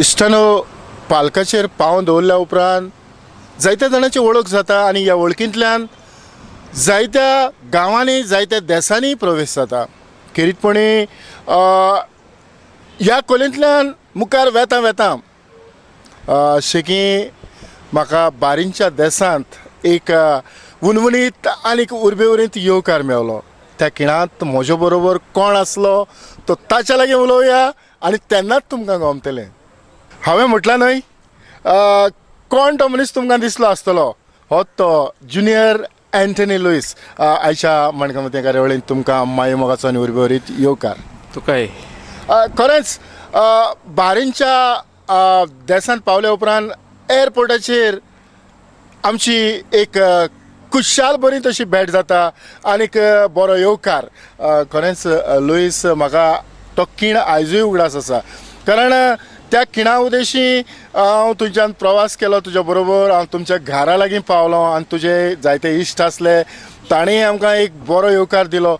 इश्टानो, पालकाचेर पांव दवरल्या उपरांत जायत्या जाणांची वळख जाता आनी ह्या वळखींतल्यान जायत्या गांवांनी, जायत्या देसांनी प्रवेश जाता. खेरीतपणी ह्या कलेंतल्यान मुखार वेता वेता शेकी म्हाका बारींच्या देसांत एक वुनवुनीत आनी उर्बेवरीत येवकार मेवलो. त्या खिणांत म्हजे बरोबर कोण आसलो तो ताच्या लागीं उलोवया आनी तेन्नाच तुमकां गमतलें. हांवें म्हटलां न्हय, कोण तो मनीस तुमकां दिसलो आसतलो, हो तो ज्युनियर अँथनी लुईस. आयच्या माणकामती कार्यावळींत तुमकां माये मोगाचो आनी उर्बेवरीत येवकार. तुकाय खरेंच बारींच्या देसांत पावल्या उपरांत एअरपोर्टाचेर आमची एक खुशाल बरी तशी भेट जाता आनीक बरो येवकार. खरेंच लुईस, म्हाका तो खीण आयजूय उगडास आसा, कारण त्या खिणा उदेशी हांव तुमच्यान प्रवास केलो, तुज्या बरोबर हांव तुमच्या घरा लागीं पावलो आनी तुजे जायते इश्ट आसले, तांणी आमकां एक बरो येवकार दिलो.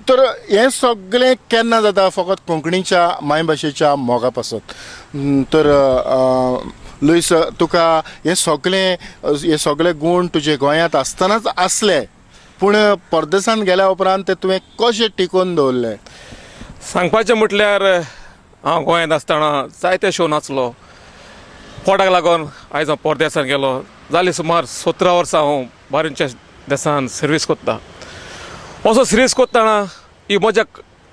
तर हें सगळें केन्ना जाता, फकत कोंकणीच्या मायभाशेच्या मोगा पासत. तर लुईस, तुका हे सगळे गूण तुजे गोंयांत आसतनाच आसले, पूण परदेसांत गेल्या उपरांत ते तुवें कशें टिकोवन दवरले? सांगपाचें म्हटल्यार हांव गोंयांत आसतना जायते शो नाचलो, पोटाक लागून आयज हांव परदेसांत गेलो. जाली सुमार 17 वर्सां हांव बारींच्या देसान सर्वीस करता. असो सर्वीस करतना ही म्हज्या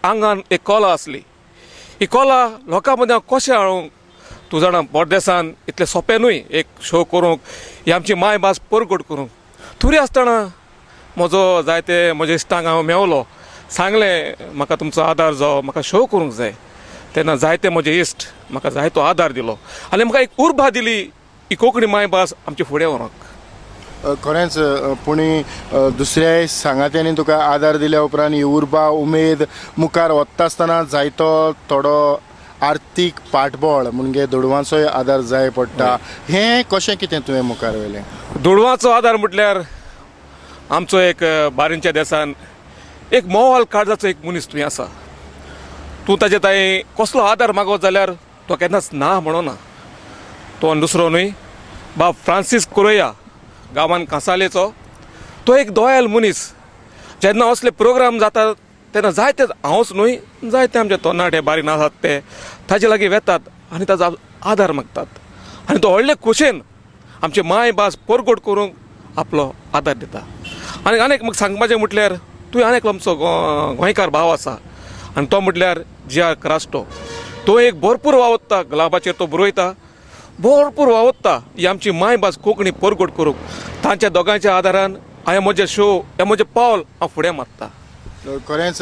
आंगान एक कला आसली. ही कला लोकां मदीं हांव कशें हाडूंक, तूं जाणा परदेसान इतलें सोंपें न्हय एक शो करूंक, ही आमची मायभास परगट करूंक. थोडी आसतना म्हजो जायते म्हज्या इश्टांक हांव मेवलो, सांगलें म्हाका तुमचो आदार जावो, म्हाका शो करूंक जाय. तेन्ना जायते म्हजे इश्ट म्हाका जायतो आदार दिलो आनी म्हाका एक उर्बा दिली ही कोंकणी मायभास आमची फुडें व्हरूंक. खरेंच पुणी दुसऱ्याय सांगात्यांनी तुका आदार दिल्या उपरांत ही उर्बा उमेद मुखार वता आसतना जायतो थोडो आर्थीक पाठबळ म्हणजे दुडवांचोय आदार जाय पडटा. हें कशें कितें तुवें मुखार व्हेलें? दुडवांचो आदार म्हटल्यार आमचो एक बारींच्या देसान एक मोवाल काळजाचो एक मनीस तुवें आसा. तूं ताजे ताई कसलो आदार मागत जाल्यार तो केन्नाच ना म्हणना. तो दुसरो न्हय, बाब फ्रांसीस कोरोया, गांवान कांसालेचो तो एक दोयाल मनीस. जेन्ना असले प्रोग्राम जाता तेन्ना जायते, हांवच न्हय, जायते आमचे तरणाटे बारीक आसात ते ताजे लागीं वेतात आनी ताजो आदार मागतात आनी तो व्हडले खोशेन आमची मायभास परगट करूंक आपलो आदार दिता. आनी आनीक म्हाका सांगपाचें म्हटल्यार तुवें आनीक आमचो गोंयकार भाव आसा आनी तो म्हटल्यार जी आर क्रास्टो. तो एक भरपूर वावुरता, गुलाबाचेर तो बरयता, भरपूर वावुरता ही आमची मायभास कोंकणी परगट करूंक. तांच्या दोगांच्या आदारान हांवें म्हजें शो, हें म्हजें पावल हांव फुडें मारता. खरेंच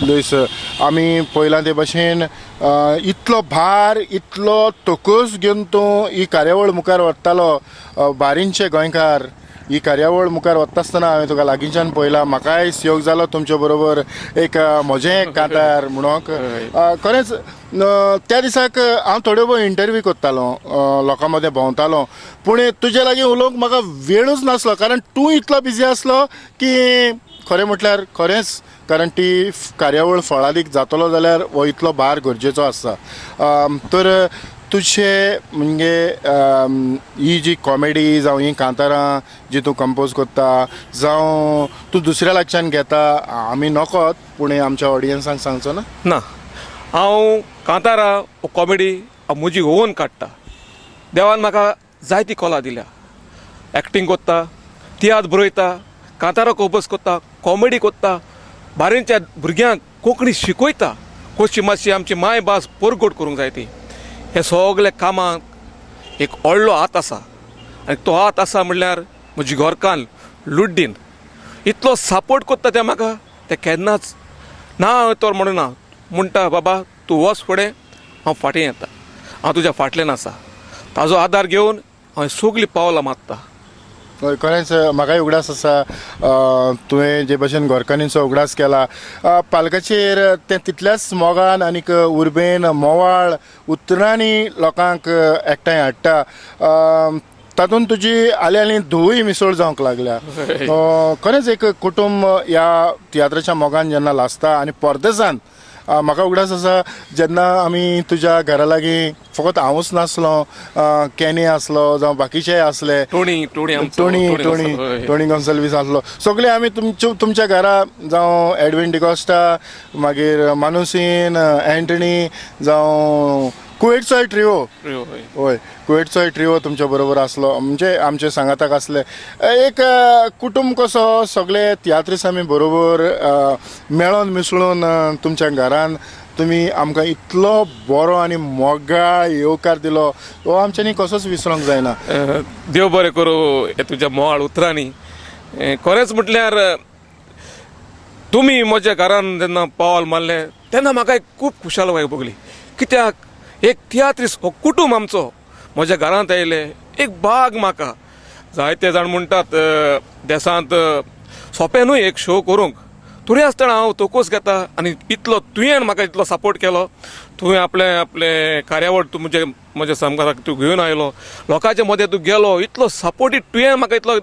लुईस, आमी पयलां ते भशेन इतलो भार, इतलो तकस घेवन तूं ही कार्यावळ मुखार व्हरतालो. बारींचे गोंयकार ही कार्यावळ मुखार वता आसतना हांवें तुका लागींच्यान पळयला, म्हाकाय सहयोग जालो तुमचे बरोबर एक म्हजें कांतार म्हणूंक. खरेंच त्या दिसाक हांव थोड्यो भोव इंटरव्यू करतालो, लोकां मदें भोंवतालो, पूण तुजे लागीं उलोवंक म्हाका वेळूच नासलो, कारण तूं इतलो बिजी आसलो की खरें म्हटल्यार खरेंच, कारण ती कार्यावळ फळादीक जातलो जाल्यार हो इतलो भार गरजेचो आसता. तर तुजे म्हणजे ही जी कॉमेडी जावं ही कांतारां जी तूं कंपोज करता जावं तूं दुसऱ्या लागच्यान घेता, आमी नकोत, पूण आमच्या ऑडियन्सांक सांगचो ना? ना, हांव कांतारां कॉमेडी म्हजी ओन काडटा. देवान म्हाका जायती कला दिल्या. एक्टींग करता, तियात्र बरयता, कांतारां कंपोज करता, कॉमेडी करता, बारींच्या भुरग्यांक कोंकणी शिकयता, कशी मातशी आमची मायभास परगट करूंक जाय ती. हे सगळे कामाक एक व्हडलो हात आसा आनी तो हात आसा म्हणल्यार म्हजी घरकान्न लुड्डीन इतलो सपोर्ट करता ते म्हाका, ते केन्नाच ना तर म्हणना, म्हणटा बाबा तूं वच फुडें, हांव फाटीं येता, हांव तुज्या फाटल्यान आसा. ताजो आदार घेवन हांव सगळीं पावलां मारता. हय, खरेंच म्हाकाय उगडास आसा तुवें जे भशेन घरकान्नीचो उगडास केला. पालकाचेर तें तितल्याच मोगान आनीक उर्बेन मोवाळ उतरांनी लोकांक एकठांय हाडटा. तातूंत तुजी आली आनी धुवूय मिसळ जावंक लागल्या. खरेंच एक कुटुंब ह्या तियात्राच्या मोगान जेन्ना लासता आनी परदेसान म्हाका उगडास आसा जेन्ना आमी तुज्या घरा लागीं फकत हांवूच नासलो, कॅनी आसलो जावं बाकीचेय आसले, टोणी टोणी टोणी टोणी टोणी गोन्साल्वीस आसलो, सगळे आमी तुमच्या घरा जावं एडविन डिकॉस्टा, मागीर मानुसीन, एंटनी, जावं कुवेटचोय ट्रिओ, हय कुवेटचोय ट्रिओ तुमच्या बरोबर आसलो, म्हणजे आमचे सांगाताक आसले. एक कुटुंब कसो सगळे तियात्रीस आमी बरोबर मेळोन मिसळून तुमच्या घरान तुमी आमकां इतलो बरो आनी मोगाळ येवकार दिलो, हो आमच्यांनी कसोच विसरूंक जायना. देव बरें करूं हे तुज्या मोवाळ उतरांनी. खरेंच म्हटल्यार तुमी म्हज्या घरान जेन्ना पावल मारलें तेन्ना म्हाका एक खूब खुशालकाय भोगली, कित्याक एक तियात्रीस हो कुटूंब आमचो म्हज्या घरांत आयले, एक भाग म्हाका. जायते जाण म्हणटात देसांत सोंपें न्हय एक शो करूंक, तरी आसतना हांव तोकोस घेता आनी इतलो तुवें म्हाका इतलो सपोर्ट केलो, तुवें आपलें आपलें कार्यावळ तूं म्हजे म्हज्या सामकाराक तूं घेवन आयलो, लोकांच्या मदें तूं गेलो, इतलो सपोर्टी तुवें म्हाका इतलो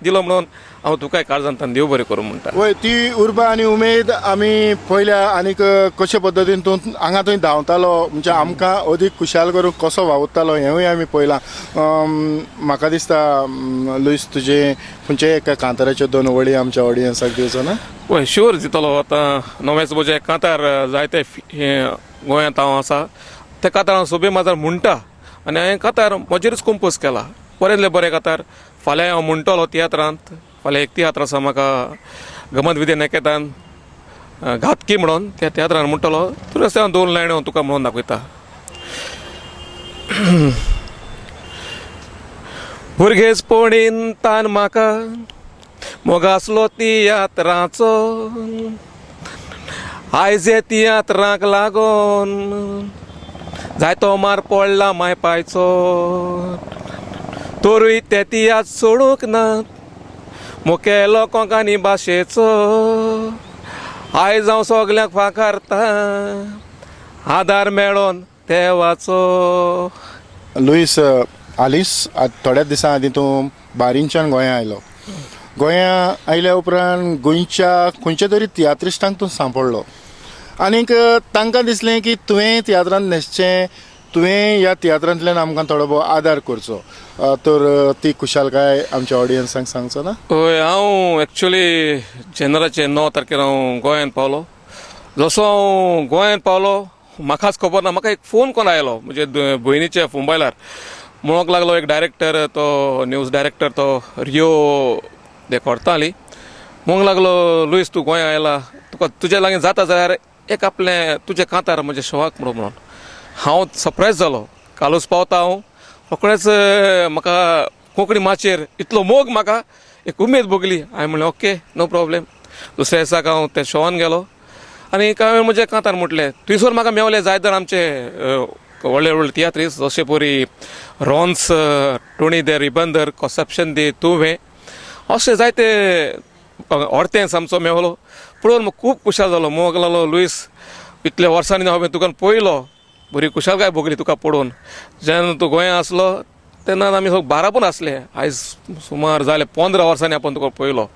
दिलो म्हणून हांव तुकाय काळजांतल्यान देव बरें करूं म्हणटा. वय ती उर्बा आनी उमेद आमी पयल्या आनीक कशे पद्दतीन तूं हांगा थंय धांवतालो, म्हणजे आमकां अदीक खुशाल करूंक कसो वावुरतालो हेंवूय आमी पळयलां. म्हाका दिसता लुईस तुजें खंयचे एका कांताराच्यो दोन वळी आमच्या ऑडियन्साक दिवचो ना? वय शुअर दितलो. आतां नवेंच म्हजें कांतार जायते गोंयांत हांव आसा त्या कांतार हांव सोबे माजार म्हणटा आनी हांवें कांतार म्हजेरूच कंपोज केला, बरेंतलें बरें कांतार. फाल्यां हांव म्हणटलो तियात्रांत, फाल्यां एक तियात्र आसा म्हाका गमत विद्या निकेतन घातकी म्हणून, त्या तियात्रान म्हणटलो. तरी आसतना हांव दोन लायन्यो तुका म्हणून दाखयता. भुरगेचपणीन तान म्हाका मोग आसलो तियात्राचो, आयज हे तियात्राक लागोन जायतो मार पडला माय पायचो, तोरूय ते तियात्र सोडूंक ना मुखेलो कोंकणी भाशेचो, आयज हांव सगल्यांक फाकारता आदार मेळोन देवाचो. लुईस, हालींच थोड्याच दिसां आदीं तूं बारींच्यान गोंया आयलो. गोंया आयल्या उपरांत गोंयच्या खंयच्या तरी तियात्रिस्टांक तूं सांपडलो आनीक तांकां दिसलें की तुवें तियात्रांत न्हेसचें, तुवें ह्या तियात्रांतल्यान आमकां थोडो भोव आदार करचो, तर ती खुशालकाय आमच्या ऑडियन्सांक सांगचो ना? हय, हांव एक्चुली जेनराचे 9 तारखेर हांव गोंयांत पावलो. जसो हांव गोंयांत पावलो म्हाकाच खबर ना, म्हाका एक फोन कॉल आयलो म्हजे भयणीच्या मोबायलार. म्हणूंक लागलो एक डायरेक्टर, तो न्यूज डायरेक्टर, तो रियो दे कोर्ताली, म्हणूंक लागलो लुईस तूं गोंया आयला, तुका तुज्या लागीं जाता जाल्यार एक आपलें तुजें कांतार म्हज्या शोवाक म्हणून. हांव सरप्रायज जालो, कालूच पावता हांव, रोखडेंच म्हाका कोंकणी माचयेर इतलो मोग, म्हाका एक उमेद भोगली. हांवें म्हणलें ओके नो प्रॉब्लेम. दुसऱ्या दिसाक हांव त्या शोवान गेलो आनी हांवें म्हजें कांतार म्हटलें. थंयसर म्हाका मेवले जायत जाण आमचे व्हडले व्हडले तियात्रीस, जशे परी रॉन्स, टोणी दे रिबंदर, कॉन्सेप्शन दे तुवें, अशे जायते ऑर्तेंस आमचो मेवलो. पळोवन खूब खुशाल जालो. मोग लागलो लुईस इतल्या वर्सांनी हांवें तुका पळयलो, बरी खुशालकाय भोगली तुका पळोवन. जेन्ना तूं गोंया आसलो तेन्ना आमी सगळे बाराबोन आसले, आयज सुमार जाले 15 वर्सांनी आपूण तुका पळयलो.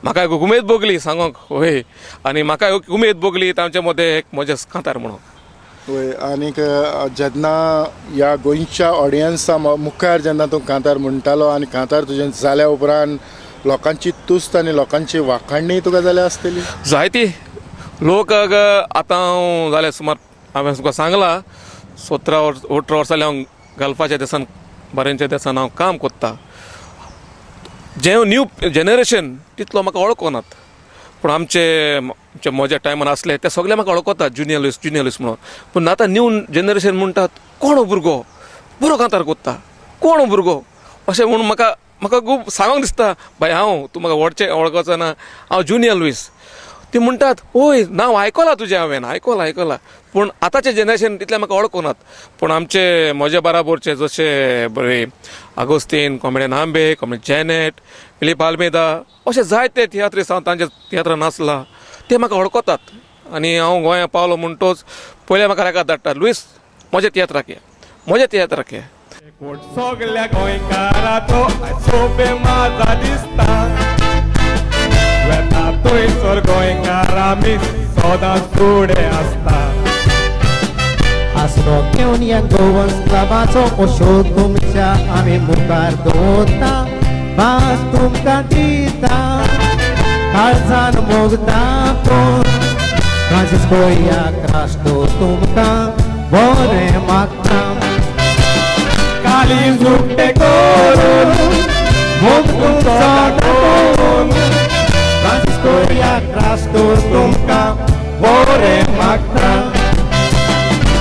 म्हाका एक उमेद भोगली सांगोंक हय, आनी म्हाका एक उमेद भोगली तांचे मदें एक म्हजें कांतार म्हणून. वय, आनीक जेन्ना ह्या गोंयच्या ऑडियन्सा मुखार जेन्ना तूं कांतार म्हणटालो आनी कांतार तुजें जाल्या उपरांत लोकांची तुस्त आनी लोकांची वाखाणणी तुका जाल्या आसतली जायती. लोक आतां हांव जालें सुमार हांवें तुका सांगलां 17 18 वर्सां हांव गल्फाच्या देसान बरेंच्या देसान हांव काम कोत्ता. जें न्यू जनरेशन तितलो म्हाका वळखनात, पूण आमचे म्हज्या टायमान आसले ते सगळे म्हाका वळखतात ज्युनियर लुईस ज्युनियर लुईस म्हणून. पूण आतां न्यू जनरेशन म्हणटात कोण भुरगो बरो कांतार कोत्ता, कोण भुरगो अशें म्हणून म्हाका म्हाका खूब सांगूंक दिसता, बाय हांव तूं म्हाका वळचे वळखचो ना, हांव ज्युनियर लुईस. ती म्हणटात ओय नांव आयकलां तुजें हांवें, आयकलां आयकलां, पूण आतांचें जनरेशन तितलें म्हाका वळखनात. पूण आमचे म्हज्या बराबरचे जशे बरे Agostinho, comedian Ambe, comedian Janet, Philip Almeida, अशे जायते तियात्रिस्त हांव तांच्या तियात्रान आसला ते म्हाका वळखतात. आनी हांव गोंया पावलो म्हणटोच पयलें म्हाका रेकाद धाडटात, लुईस म्हज्या तियात्राक ये, म्हज्या तियात्राक ये. सगल्या गोंयकाराचो सोबे माझा दिसता, वेता थंयसर गोंयकार आमी सदांच फुडें आसता. आसरो घेवन ह्या गोवन्स क्लबाचो हो तुमच्या आमी मुखार दवरता. भास तुमकां दिता, काळजान मोगता कोण फ्रांसिस्को या क्रास्टो तुमकां बरें मागता. काळीज उक्तें करून मोग तुमचो दाखोवन फ्रांसिस्को या क्रास्टो तुमकां बरें मागता.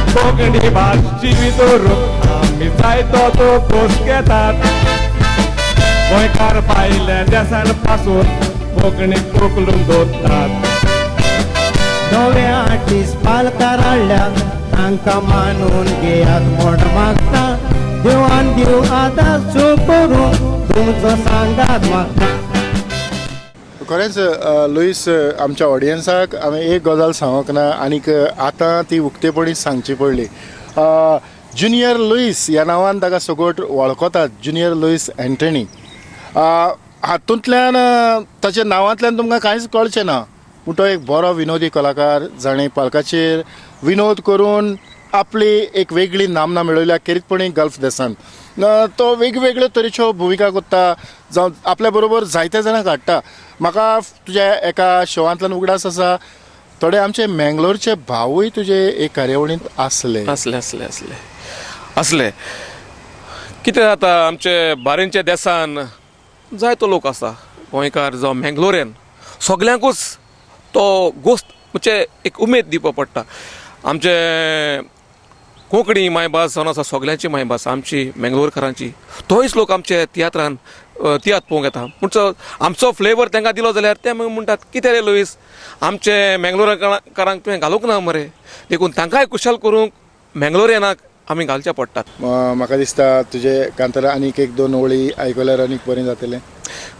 कोंकणी भास जिवी दवरूंक आमी जायतो तो खोस घेतात. गोंयकार भायल्या देसान पासून कोंकणीक उखलून दवरतात. नवे आर्टिस्ट पालकार हाडल्या तांकां मानून घेयात म्हण मागता. देवान दिव आदार सो करूं तुमचो सांगात मागता. खरेंच लुईस, आमच्या ऑडियन्साक हांवें एक गजाल सांगूंक ना आनीक आतां ती उक्तेपणी सांगची पडली. ज्युनियर लुईस ह्या नांवान ताका सगट वळखतात, ज्युनियर लुईस अँटनी. हातूंतल्यान ताच्या नांवांतल्यान तुमकां कांयच कळचें ना, पूण तो एक बरो विनोदी कलाकार जाणें पालकाचेर विनोद करून आपली एक वेगळी नामना मेळयल्या खेरीतपणी गल्फ देशांत. तो वेगवेगळ्यो तरेच्यो भुमिका करता, जावं आपल्या बरोबर जायते जाणांक हाडटा. म्हाका तुज्या एका शोवांतल्यान उगडास आसा, थोडे आमचे मेंगलोरचे भावूय तुजे एक कार्यावळींत आसले. आसले आसले आसले आसले. कितें जाता, आमचे बारींच्या देसान जायतो लोक आसा, गोंयकार जावं मेंगलोरियन, सगल्यांकूच तो गोश्ट म्हणजे एक उमेद दिवपा पडटा. आमचे कोंकणी मायभास जावन आसा सगल्यांची मायभास, आमची मेंगलोरकारांची. तोयच लोक आमचे तियात्रान तियात्र पळोवंक येता. पूण आमचो फ्लेवर तांकां दिलो जाल्यार ते मागीर म्हणटात कितें रे लुईस, आमचे मेंगलोरकारांक तुवें घालूंक ना मरे. देखून तांकांय खुशाल करूंक मेंगलोरियनाक आमी घालचे पडटात. म्हाका दिसता तुजे कांतारा आनीक एक दोन ओळी आयकल्यार आनीक बरें जातलें.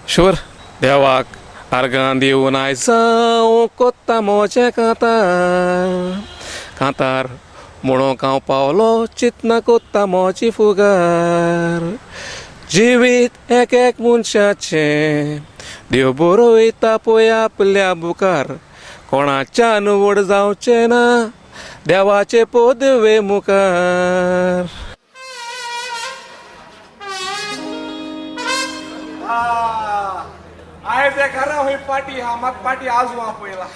शुअर. देवाक आर्गां दिवन आयज जावं कोत्ता म्हजें कांतार, कांतार म्हणूंक हांव पावलो चिंतना कोत्ता म्हजी फुगार. जिवीत एक एक मनशाचें देव बरयता पळय आपल्या बुकार, कोणाच्यान व्हड जावचें ना देवाचे पदवे मुखार. आयज घरा हुंय पार्टी आहा, म्हाका पार्टी आजू आहा पयला.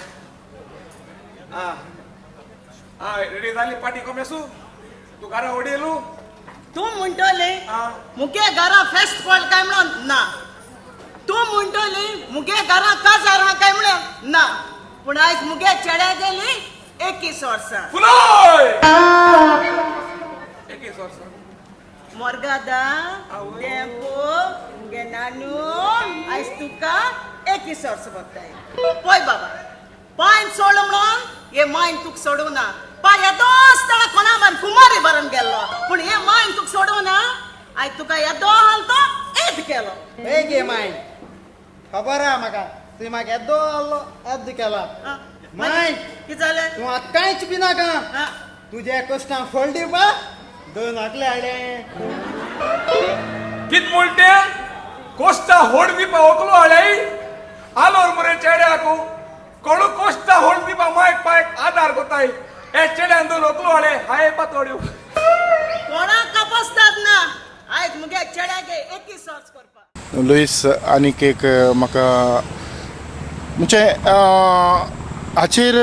आं रेडी जाली पार्टी कोमेसू? तूं घरा उडयलू? तूं म्हणटली मुगे घरा फेस्त पडल काय म्हणून ना, तूं म्हणटली मुगे घरा काजार आहा काय म्हणून ना, पूण आयज मुगे चेड्या गेली 21 वर्सां. फुलोय 21 वर्सां. मोरगादा देंपो मुगे नानू आयज तुका 21 वर्सां बघताय. पळय बाबा, पांय सोड म्हणून हे मायन तुका सोडूं ना. पाय येदोच ताणा कोणा मान कुमारी भरून गेल्लो, पूण हे मायन तुका सोडूं ना. आयज तुका येदो हाल तो एद केलो. हे गे माय, खबर आहा म्हाका, तुवें म्हाका येदो आहलो एद केला. माय कितें जालें? तूं आतां कांयच भिनाका, तुज्या कश्टां फळ दिवपा दोन आकले हाडले. कित म्हणटे कोश्टा होड दिवपा ओकलो हाडय आलोर मरे चेड्याकू कोणू कोश्टा होड दिवपा मायक पायक आदार कोताय. हे चेड्यान दोन ओकलो हाडे हाय पातोड्यो. कोणाक कापसतात ना, आयज मुगे चेड्यागे 21 वर्स करपा. लुईस, आनीक एक म्हाका म्हणजे हाचेर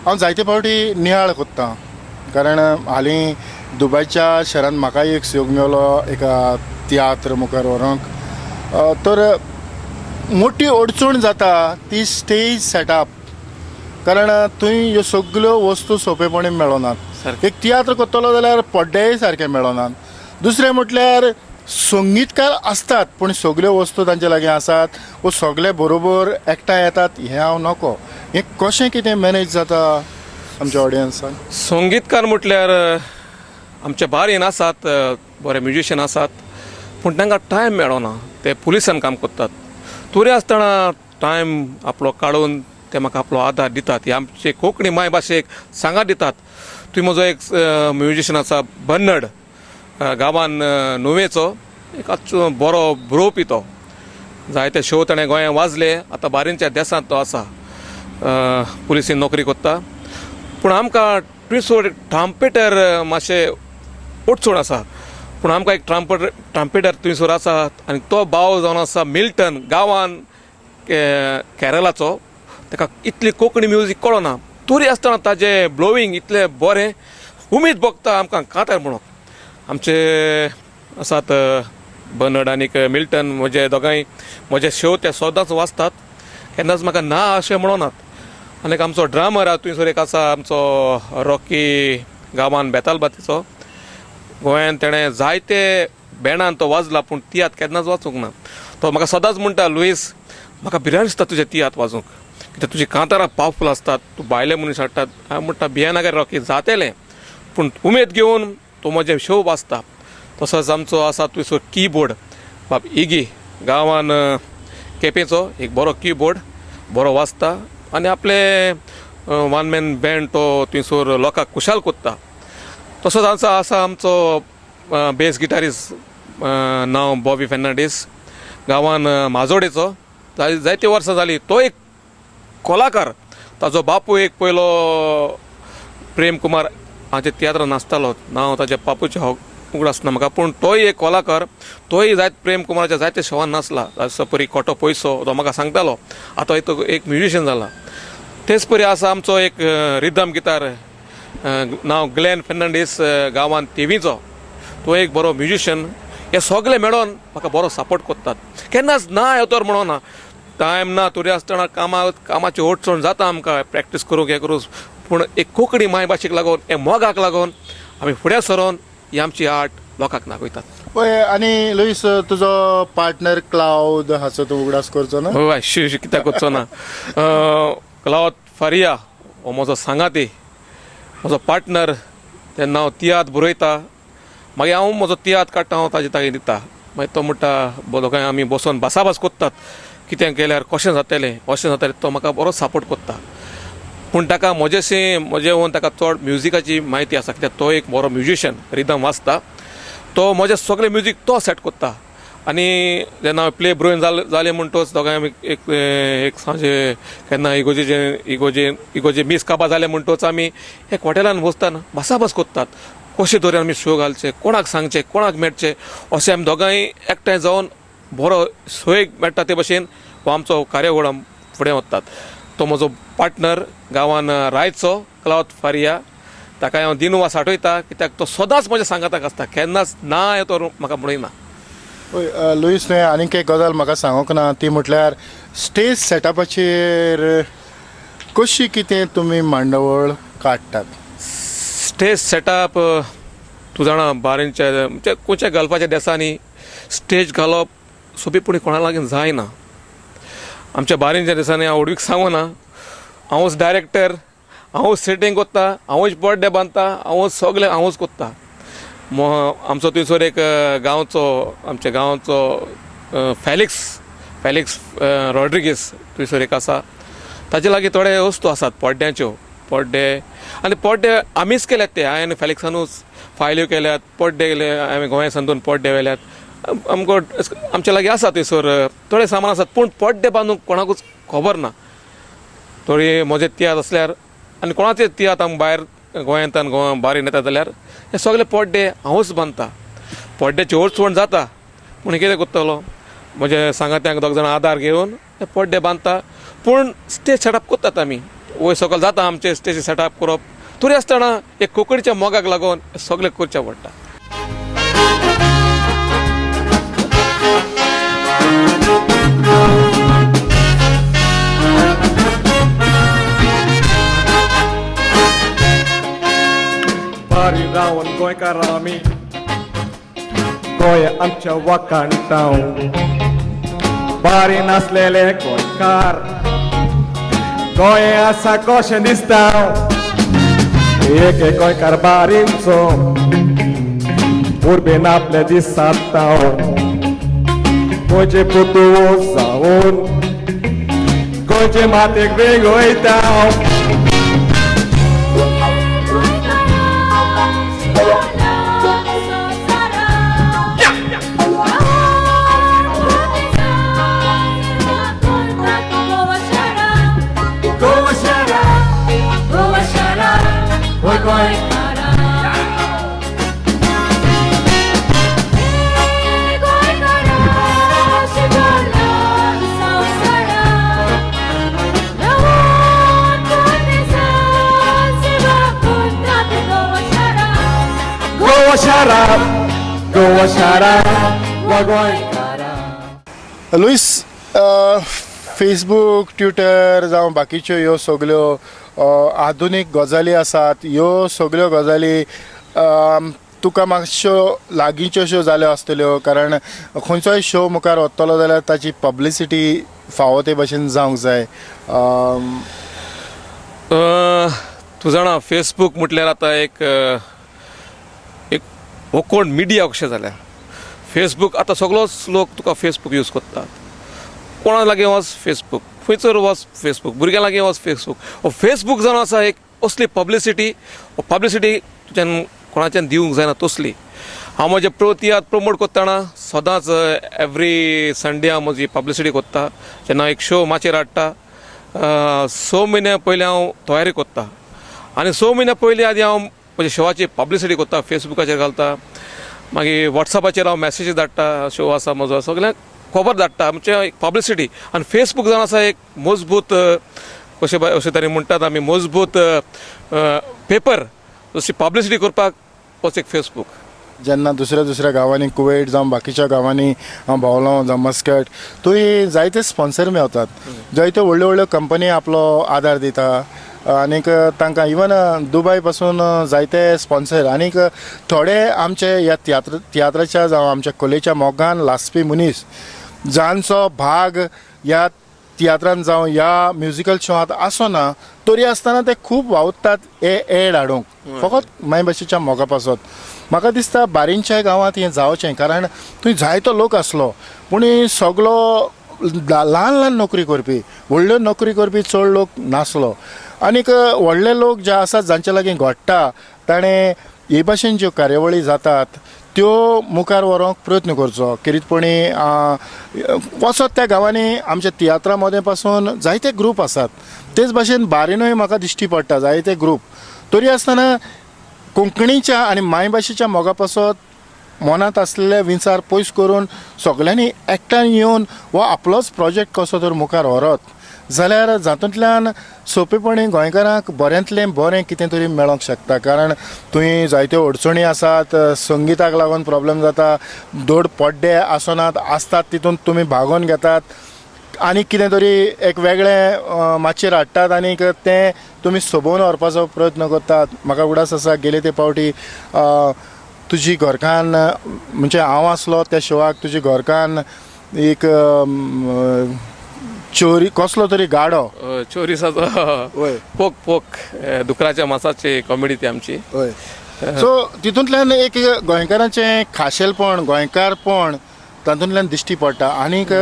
हांव जायते फावटी नियाळ कोत्ता, कारण हालीं दुबयच्या शहरांत म्हाकाय एक सुयोग मेवलो एका तियात्र मुखार व्हरूंक. तर मोठी अडचण जाता ती स्टेज सेटअप, कारण थंय ह्यो सगल्यो वस्तू सोंपेपणी मेळनात. एक तियात्र करतलो जाल्यार पड्डेय सारके मेळनात. दुसरें म्हटल्यार संगीतकार आसतात पूण सगल्यो वस्तू तांचे लागीं आसात वो सगळे बरोबर एकठांय येतात हें हांव नको. हें कशें कितें मॅनेज जाता आमच्या ऑडियन्सान? संगीतकार म्हटल्यार आमचे बारीन आसात, बरे म्युजिशियन आसात, पूण तांकां टायम मेळना. ते पुलिसान काम करतात, तरी आसतना टायम आपलो काडून ते म्हाका आपलो आदार दितात. हे आमचे कोंकणी मायभाशेक सांगात दितात. तुवें म्हजो एक म्युजिशियन आसा बन्नड, गांवान नुवेचो एक आच्चो बरो बरोवपी. तो जायते शो ताणें गोंयांत वाजले. आतां बारींच्या देसांत तो आसा, पुलिसीन नोकरी करता. पूण आमकां थंयसर ट्रांपेटर मातशें अडचण आसा. पूण आमकां एक ट्रांपेटर थंयसर आसा आनी तो भाव जावन आसा मिल्टन, गांवान केरलाचो. ताका इतली कोंकणी म्युजीक कळना, तरी आसतना ताजें ब्लोवींग इतलें बरें, उमेद भोगता आमकां कांतार म्हणूंक. आमचे आसात बर्नर्ड आनीक मिल्टन, म्हजे दोगांय म्हजे शो ते सदांच वाचतात, केन्नाच म्हाका ना अशें म्हणोनात. आनीक आमचो ड्रामर आसा थंयसर एक आसा आमचो रॉकी, गांवान बेतालबातीचो. गोंयान तेणें जायते बँडान तो वाजला, पूण तियात्र केन्नाच वाचूंक ना. तो म्हाका सदांच म्हणटा, लुईस म्हाका भिरांत दिसता तुजें तियात्र वाजूंक, कित्याक तुजी कांतारां पावरफूल आसतात, तूं भायले मनीस हाडटात. हांव म्हणटा भियेनाका रॉकी, जातेलें, पूण उमेद घेवन तो म्हजें शो वाजता. तसोच आमचो आसा थंयसर किबोर्ड बाब इगी, गांवान केपेंचो एक बरो किबोर्ड, बरो वाजता आनी आपले वन मॅन बँड तो थंयसर लोकांक खुशाल कोत्ता. तसोच आमचो आसा आमचो बेस गिटारिस्ट नांव बॉबी फेर्नांडीस, गांवान माजोडेचो, जायते वर्सां जालीं तो एक कलाकार. ताजो बापूय एक पयलो प्रेम कुमार हाचे तियात्रान नाचतालो, नांव ताच्या बापूचें उगडास ना म्हाका, पूण तोय एक कलाकार, तोय जायत प्रेम कुमाराच्या जायते शोवान नाचला. जसो परी खोटो पयसो तो म्हाका सांगतालो, आतां तो एक म्युजिशियन जाला. तेच परी आसा आमचो एक रिदम गिटार नांव ग्लॅन फेर्नांडीस, गांवान तेवीचो, तो एक बरो म्युजिशियन. हे सगळे मेळोन म्हाका बरो सपोर्ट करतात, केन्नाच ना येतर म्हणोना. टायम ना तरी आसतना कामाची अडचण जाता आमकां प्रॅक्टीस करूंक हें करूंक, पूण एक कोंकणी मायभाशेक लागून, हे मोगाक लागून आमी फुडें सरोन ही आमची आर्ट लोकांक दाखयतात. पळय आनी लुईस, तुजो पार्टनर क्लाउद हाचो तूं उगडास करचो ना? हय, कित्याक करचो ना. क्लाउद फारिया हो म्हजो सांगाती, म्हजो पार्टनर. तेन्ना हांव तियात्र बरयता, मागीर हांव म्हजो तियात्र काडटा, हांव ताजे तागेर दिता. मागीर तो म्हणटा दोगांय आमी बसोन भासाभास करतात, कितें केल्यार कशें जातलें अशें जातलें. तो म्हाका बरो सपोर्ट करता, पूण ताका म्हजेशी म्हजे होवन ताका चड म्युजिकाची म्हायती आसा, कित्याक तो एक बरो म्युजिशियन, रिदम वाजता. तो म्हजें सगळें म्युजीक तो सेट करता. आनी जेन्ना प्ले बरोवन जालें म्हणटच दोगांय आमी एक एक सांजे केन्ना इगोजे मीस काबा जालें म्हणटच आमी एक हॉटेलान बसतना भासाभास करतात, कशे तरेन आमी शो घालचे, कोणाक सांगचें, कोणाक मेळचें, अशें आमी दोगांय एकठांय जावन बरो सोयेक मेळटा ते भशेन हो आमचो कार्यावळ फुडें वतात. तो म्हजो पार्टनर गांवान रायचो क्लाउद फारिया, ताका हांव दिनवास आठयता, कित्याक तो सदांच म्हज्या सांगाताक आसता, केन्नाच ना तो म्हाका म्हणिना. हय लुईस, तुवें आनीक एक गजाल म्हाका सांगूंक ना, ती म्हटल्यार स्टेज सेटअपाचेर कशी कितें तुमी मांडावळ काडटात? स्टेज सेटअप तूं जाणा, बारींच्या म्हणजे खंयच्या गल्फाच्या देसांनी स्टेज घालप सोंपेपणी कोणा लागीं जायना. आमच्या बारींच्या दिसांनी हांव व्हडवीक सांगूना, हांवूच डायरेक्टर, हांवूच सेटींग कोत्ता, हांवूच पड्डे बांदता, हांवूच सगळें हांवूच कोत्ता. आमचो थंयसर एक गांवचो, आमच्या गांवचो फेलिक्स रॉड्रिगीस थंयसर एक आसा, ताजे लागीं थोडे वस्तू आसात पड्ड्यांच्यो, पड्डे आनी पड्डे आमीच केल्यात ते, हांवें आनी फेलिक्सानूच फायल्यो केल्यात, पड्डे केले हांवें गोंया सांदून पड्डे व्हेल्यात. आमकां आमच्या लागीं आसा थंयसर थोडे सामान आसात, पूण पड्डे बांदूंक कोणाकूच खबर ना. थोडी म्हजे तियात्र आसल्यार आनी कोणाचे तियात्र आमकां भायर गोंयांतल्यान गोवा बारीन येता जाल्यार हे सगळे पड्डे हांवूच बांदता. पड्ड्याची अडचण जाता, पूण कितें करतलो, म्हजे सांगात्यांक दोग जाणां आदार घेवन ते पड्डे बांदता. पूण स्टेज सेटअप करतात आमी, वयर सकयल जाता आमचें स्टेज सेटअप करप, तरी आसतना एक कोंकणीच्या मोगाक लागून सगळें करचें पडटा. बारी रावन गोंयकार आमी, गोंय आमच्या वाखाणटाव, बारी नासलेले गोंयकार, गोंय आसा कशें दिसता, एक एक गोंयकार बारींचो उर्बेन आपले दिसता, गोंयचे पुतू जावन गोंयचे मातयेक वेग वयता. Goa Shara, Goa Shara. गोंयकारा. हे गोंयकारा शिजोला संवसारा, रावून परदेसांत सेवा करतात गोवा शारांत. गोवा शारांत, गोवा शारांत, वा गोंयकारा. लुईस, फेसबूक, ट्विटर जावं बाकीच्यो ह्यो सगल्यो आधुनीक गजाली आसात, ह्यो सगल्यो गजाली तुका मातश्यो लागींच्यो अश्यो जाल्यो आसतल्यो, कारण खंयचोय शो मुखार वतलो जाल्यार ताची पब्लिसिटी फावो ते भशेन जावंक जाय. तूं जाणा, फेसबूक म्हटल्यार आतां एक एक हो कोण मिडिया कशें जाल्या. फेसबूक आतां सगळोच लोक तुका फेसबूक यूज करतात. कोणा लागीं वच फेसबूक, खंयसर वच फेसबूक, भुरग्यां लागीं वच फेसबूक. हो फेसबूक जावन आसा एक असली पब्लिसिटी, हो पब्लिसिटी तुज्यान कोणाच्यान दिवंक जायना तसली. हांव म्हजे तियात्र प्रमोट करतना सदांच एवरी संडे हांव म्हजी पब्लिसिटी करता. जेन्ना एक शो माचयेर हाडटा, 6 म्हयन्या पयलीं हांव तयारी करता आनी 6 म्हयन्या पयलीं आदी हांव म्हज्या शोवाची पब्लिसिटी करता. फेसबुकाचेर घालता, मागीर वॉट्सॅपाचेर हांव मॅसेजीस धाडटा, शो आसा म्हजो, सगळ्यांक खबर धाडटा, आमचें एक पब्लिसिटी. आनी फेसबूक जावन आसा एक मजबूत, कशें अशें तरेन म्हणटात आमी, मजबूत पेपर जशी पब्लिसिटी करपाक होच एक फेसबूक. जेन्ना दुसऱ्या दुसऱ्या गांवांनी, कुवेट जावं बाकीच्या गांवांनी हांव भोंवलो, जावं मस्कट, थंय जायते स्पॉन्सर मेवतात, जायत्यो व्हडल्यो व्हडल्यो कंपनी आपलो आदार दिता आनीक तांकां इवन दुबय पासून जायते स्पॉन्सर. आनीक थोडे आमचे ह्या तियात्राच्या जावं आमच्या कलेच्या मोगान लासपी मनीस जांचो भाग ह्या तियात्रान जावं ह्या म्युजिकल शोआंत आसना, तरी आसतना ते खूब वावुरतात हे एड हाडूंक, फकत मायभाशेच्या मोगा पासत. म्हाका दिसता बारींच्या गांवांत हें जावचें, कारण थंय जायतो लोक आसलो पूण सगलो ल्हान ल्हान नोकरी करपी, व्हडल्यो नोकरी करपी चड लोक नासलो. आनीक व्हडले लोक जे आसात जांचे लागीं घडटा ताणें हे भाशेन ज्यो कार्यावळी जातात त्यो मुखार व्हरूंक प्रयत्न करचो. किरीतपणी वचत त्या गांवांनी आमच्या तियात्रा मदें पासून जायते ग्रूप आसात, तेच भाशेन बारीनूय म्हाका दिश्टी पडटा जायते ग्रूप. तरी आसतना कोंकणीच्या आनी मायभाशेच्या मोगा पासत मनांत आसलेले विचार पयस करून सगल्यांनी एकठांय येवन हो आपलोच प्रोजेक्ट कसो तर मुखार व्हरत जाल्यार जातूंतल्यान सोंपेपणी गोंयकारांक बऱ्यांतलें बरें कितें तरी मेळोंक शकता. कारण थंय जायत्यो अडचणी आसात, संगिताक लागून प्रॉब्लम जाता, धड पड्डे आसनात, आसतात तितून तुमी भागोवन घेतात आनी कितें तरी एक वेगळें माचयेर हाडटात आनीक तें तुमी सोबोवन व्हरपाचो प्रयत्न करतात. म्हाका उगडास आसा गेले ते फावटी तुजी घरकान्न, म्हणजे हांव आसलो त्या शोवाक, तुजी घरकान्न एक चोरी कसलो तरी गाडो चोरीसाचो पोक पोक दुकराच्या मासाची कॉमेडी ती आमची. हय, सो तितूंतल्यान एक गोंयकारांचें खाशेलपण, गोंयकारपण तातूंतल्यान दिश्टी पडटा. आनीक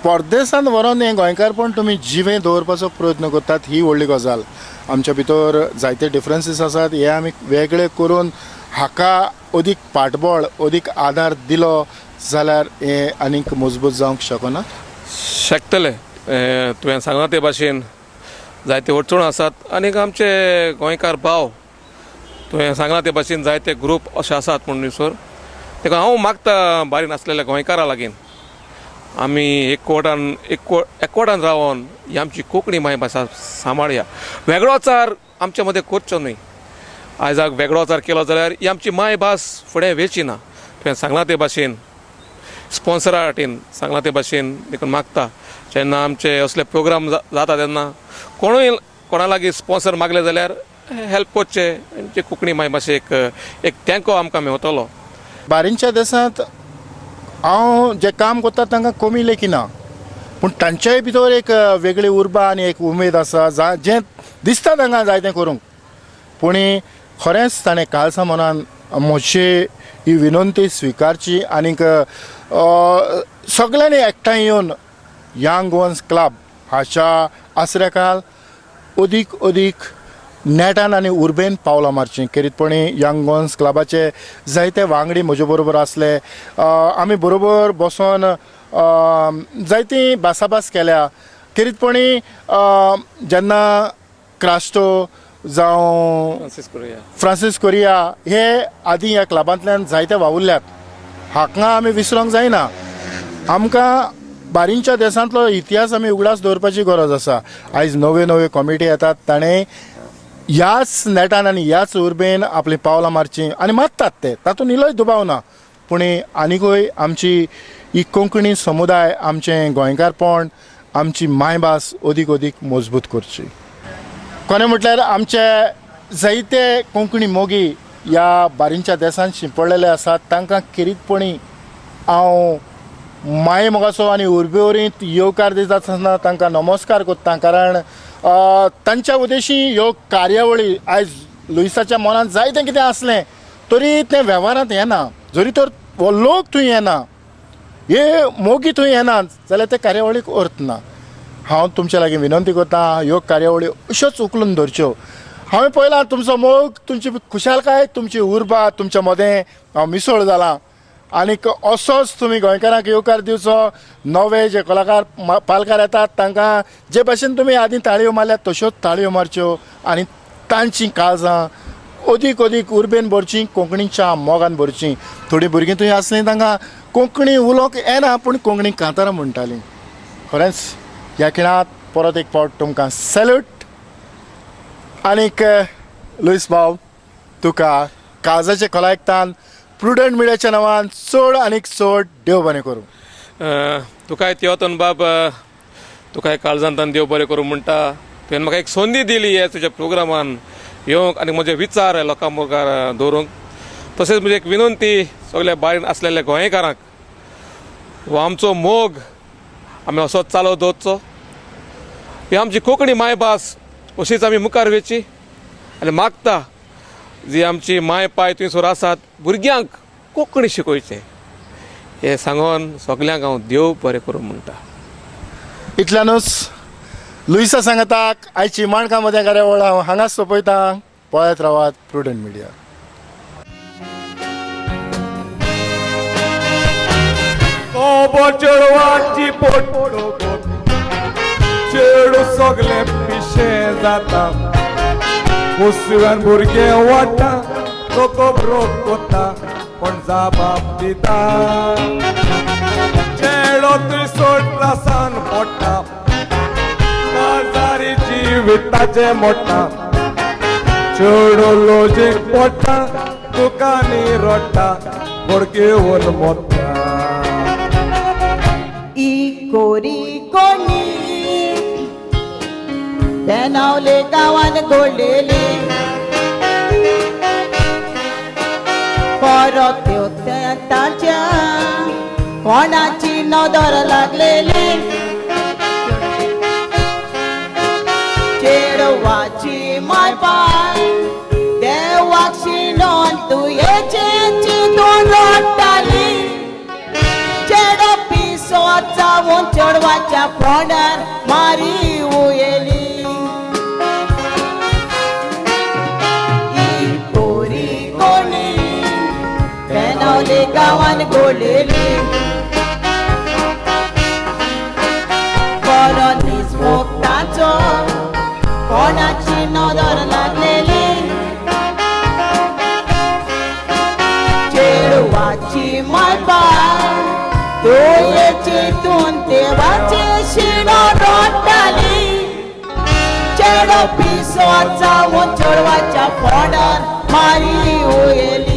परदेसांत व्हरोन हें गोंयकारपण तुमी जिवें दवरपाचो प्रयत्न करतात, ही व्हडली गजाल. आमच्या भितर जायते डिफरन्सीस आसात, हे आमी वेगळे करून हाका अदीक पाठबळ, अदीक आदार दिलो जाल्यार हें आनीक मजबूत जावंक शकना शकतलें. तुवें सांगलां ते भाशेन जायते अडचण आसात आनीक आमचे गोंयकार भाव तुवें सांगलां ते भाशेन जायते ग्रूप अशे आसात म्हूण सर, तेका हांव मागता बारी नासलेल्या गोंयकारा लागीं आमी एकवटान एकवटान रावन ही आमची कोंकणी मायभाशा सांबाळया. वेगळोचार आमच्या मदें करचो न्हय. आयजाक वेगळोचार केलो जाल्यार ही आमची मायभास फुडें वेची ना. तुवें सांगलां ते भाशेन स्पॉन्सरा वाटेन सांगलां ते भाशेन देखून मागता जेन्ना आमचे असले प्रोग्राम जाता तेन्ना कोणूय कोणा लागीं स्पॉन्सर मागले जाल्यार हेल्प करचे, आमचे कोंकणी मायभाशेक एक तेंको आमकां मेवतलो. बारींच्या देशांत हांव जें काम करता तांकां कमी लेखिना, पूण तांच्याय भितर एक वेगळी उर्बा आनी एक उमेद आसा, जें दिसता तांकां जाय तें करूंक. पूण खरेंच ताणें काळसा मनान म्हजी ही विनंती स्विकारची आनीक सगल्यांनी एकठांय येवन यंग गोवन्स क्लब हाच्या आसऱ्या खाल अदीक अदीक नेटान आनी उर्बेन पावलां मारचीं. खेरीतपणी यंग गोवन्स क्लबाचे जायते वांगडी म्हजे बरोबर आसले, आमी बरोबर बसोन जायती भासाभास केल्या. खेरीतपणी जेन्ना क्रास्टो जावं फ्रांसीस कोरिया हे आदी ह्या क्लबांतल्यान जायते वावुरल्यात. हाका आमी विसरोंक जायना. आमकां बारींच्या देशांतलो इतिहास आमी उगडास दवरपाची गरज आसा. आयज नव्यो नव्यो कॉमिटी येतात, ताणें ह्याच नेटान आनी ह्याच उर्बेन आपलीं पावलां मारचीं आनी मारतात ते, तातूंत इल्लोय दुबाव ना. पूण आनिकूय आमची ही कोंकणी समुदाय, आमचें गोंयकारपण, आमची मायभास अदीक अदीक मजबूत करची. कोणें म्हटल्यार आमचे जायते कोंकणी मोगी ह्या बारींच्या देशांत शिंपडलेले आसात, तांकां खेरीतपणी हांव माये मोगाचो आनी उर्बेवरीत येवकार दिता आसतना तांकां नमस्कार करता. कारण तांच्या उद्देशी ह्यो कार्यावळी आयज लुईसाच्या मनांत जायतें कितें आसलें तरी तें वेव्हारांत येना. जरी तर हो लोक थंय येना, हे मोगी थंय येनात जाल्यार ते कार्यावळीक अर्थ ना. हांव तुमच्या लागीं विनंती करता, ह्यो कार्यावळी अश्योच उखलून धरच्यो. हांवें पळयलां तुमचो मोग, तुमची खुशालकाय, तुमची उर्बा तुमच्या मदें हांव मिसळ जालां. आनीक असोच तुमी गोंयकारांक येवकार दिवचो. नवे जे कलाकार पालकार येतात तांकां जे भाशेन तुमी आदीं ताळयो मारल्यात तश्योच ताळयो मारच्यो आनी तांचीं काळजां अदीक अदीक उर्बेन भरचीं, कोंकणीच्या मोगान भरचीं. थोडीं भुरगीं थंय आसलीं तांकां कोंकणी उलोवंक येना पूण कोंकणी कांतारां म्हणटालीं. खरेंच ह्या खिणांत परत एक फावट तुमकां सॅल्यूट. आनीक लुईस बाब, तुका काळजाचे खोलायकतान प्रुडंट मिडियाच्या नांवान चड आनीक चड देव बरें करूं. तुकाय तेवतन बाब, तुकाय काळजांतान देव बरें करूं म्हणटा. तुवें म्हाका एक संदी दिली हे तुज्या प्रोग्रामान येवंक आनी म्हजे विचार लोकां मुखार दवरूंक. तशेंच म्हजी एक विनंती सगल्या बारीन आसलेल्या गोंयकारांक, हो आमचो मोग आमी असोच चालू दवरचो. ही आमची कोंकणी मायभास अशीच आमी मुखार वेची आनी मागता जी आमची माय पाय थंयसर आसात भुरग्यांक कोंकणी शिकोवचें हें सांगून सगल्यांक हांव देव बरें करूं म्हणटा. इतल्यानूच लुईसा सांगाताक आयची माणकां मदें कार्यावळ हांव हांगाच सोंपयतां. पळयत रावात प्रुडंट मिडिया. चेडवाची चेडू सगळे पिशे जाता, कुसव्यान भुरगे वाडटा, तो खबरो कोता पण जाबाब दिता. चेडो तुय सोड त्रासान पडटा, काजारी जिविताचें मोडटा, चेडो लोजीक पडटा, दुकानी रडटा, भुरगेवन मोडटा. कोरी कोणी बेनावले गांवान घोळलेली, परत ताच्या कोणाची नदर लागलेली, चेडवाची मायपाय देवाक शिणोन तुयेचे चिंतून रडटाली. चेडो पिसो जावन चेडवाच्या फोंडार मारी उयेली. कोरी कोणी बेनावले गांवान घोळलेली, बरो दीस मोगताचो कोणाची नदर लागलेली, चेडवाची मायपाय तुये चिंतून देवाचे शिणो रडटाली. चेडो पिसो जावन चेडवाच्या फोंडार मारी उयेली.